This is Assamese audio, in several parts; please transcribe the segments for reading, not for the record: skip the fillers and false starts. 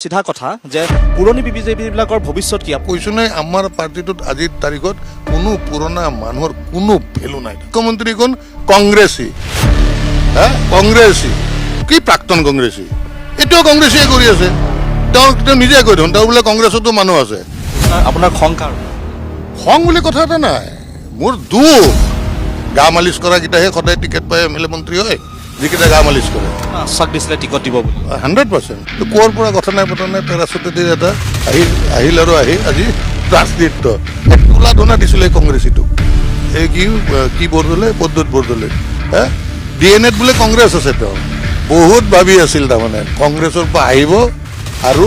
চিধা কথা যে পুৰণি বিজেপিবিলাকৰ ভৱিষ্যত কি? কৈছোঁ নাই, আমাৰ পাৰ্টিটোত আজিৰ তাৰিখত কোনো পুৰণা মানুহৰ কোনো ভেলু নাই। মুখ্যমন্ত্ৰী কোন? কংগ্ৰেছী। হা, কংগ্ৰেছী কি? প্ৰাক্তন কংগ্ৰেছী। এতিয়াও কংগ্ৰেছীয়ে কৰি আছে। তেওঁ নিজে কৈ দেখোন, তেওঁ বোলে কংগ্ৰেছতো মানুহ আছে। আপোনাৰ খং কাৰ? খং বুলি কথা এটা নাই, মোৰ দুখ, গা মালিচ কৰাকেইটাহে সদায় টিকেট পাই এম এল এ, মন্ত্ৰী হয়, যিকেইটা গা মালিচ কৰে। আশ্বাস দিছিলে টিকট দিব বুলি। 100%। ক'ৰ পৰা কথা নাই বতৰা নাই, পেৰাচুটেদি এটা আহি আহিল আৰু আহি আজি ৰাজনীতিত এক তোলা ধনা দিছিলে এই কংগ্ৰেছীটোক। এই কি কি বৰদলৈ, প্ৰদ্যুৎ বৰদলৈ, হে ডিএনএত বোলে কংগ্ৰেছ আছে। তেওঁ বহুত ভাবি আছিল, তাৰমানে কংগ্ৰেছৰ পৰা আহিব আৰু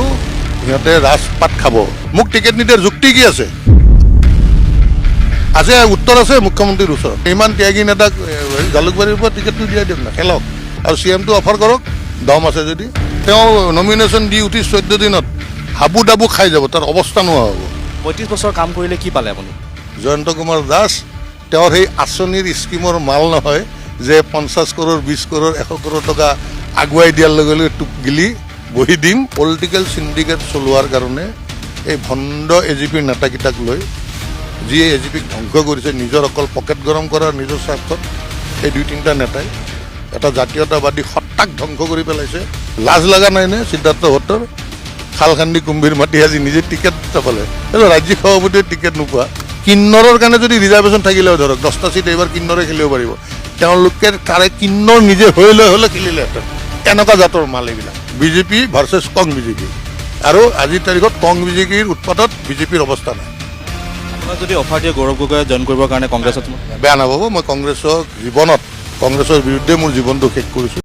সিহঁতে ৰাজপাত খাব। মোক টিকেট নিদিয়াৰ যুক্তি কি আছে? আছে, উত্তৰ আছে মুখ্যমন্ত্ৰীৰ ওচৰত। ইমান ত্যাগী নেতাক জালুকবাৰীৰ পৰা টিকেটটো দিয়াই দিয়ক না, খেলক আৰু চি এমটো অফাৰ কৰক দম আছে যদি। তেওঁ নমিনেশ্যন দি উঠি 14 দিনত হাবু ডাবু খাই যাব, তাৰ অৱস্থা নোহোৱা হ'ব। 35 বছৰ কাম কৰিলে কি পালে আপুনি? জয়ন্ত কুমাৰ দাস তেওঁৰ সেই আঁচনিৰ স্কীমৰ মাল নহয় যে 50 কৰোৰ, 20 কৰোৰ, 100 কৰোৰ টকা আগুৱাই দিয়াৰ লগে লগে টোপ গিলি বহি দিম। পলিটিকেল চিণ্ডিকেট চলোৱাৰ কাৰণে এই ভণ্ড এজিপিৰ নেতাকেইটাক লৈ, যিয়ে এজিপিক ধ্বংস কৰিছে নিজৰ অকল পকেট গৰম কৰাৰ নিজৰ স্বাৰ্থত, এই দুই তিনিটা নেতাই এটা জাতীয়তাবাদী সত্তাক ধ্বংস কৰি পেলাইছে। লাজ লগা নাইনে সিদ্ধাৰ্থ ভট্টৰ? খাল খান্দি কুম্ভীৰ মাতি আজি নিজে টিকেট নাপালে। এইটো ৰাজ্যিক সভাপতিয়ে টিকেট নোপোৱা। কিন্নৰৰ কাৰণে যদি ৰিজাৰ্ভেশ্যন থাকিলেও, ধৰক 10টা চিট এইবাৰ কিন্নৰে খেলিব পাৰিব, তেওঁলোকে তাৰে কিন্নৰ নিজে হৈ লৈ হ'লে খেলিলেহেঁতেন। এনেকুৱা জাতৰ মাল এইবিলাক। বিজেপি ভাৰ্চেছ কং বিজেপি আৰু আজিৰ তাৰিখত কং বিজেপিৰ উৎপাতত বিজেপিৰ অৱস্থা নাই। আপোনাক যদি অফাৰ দিয়ে গৌৰৱ গগৈয়ে জইন কৰিবৰ কাৰণে কংগ্ৰেছত? বেয়া নাপাব। মই কংগ্ৰেছক জীৱনত, কংগ্ৰেছৰ বিৰুদ্ধে মোৰ জীৱনটো শেষ কৰিছোঁ।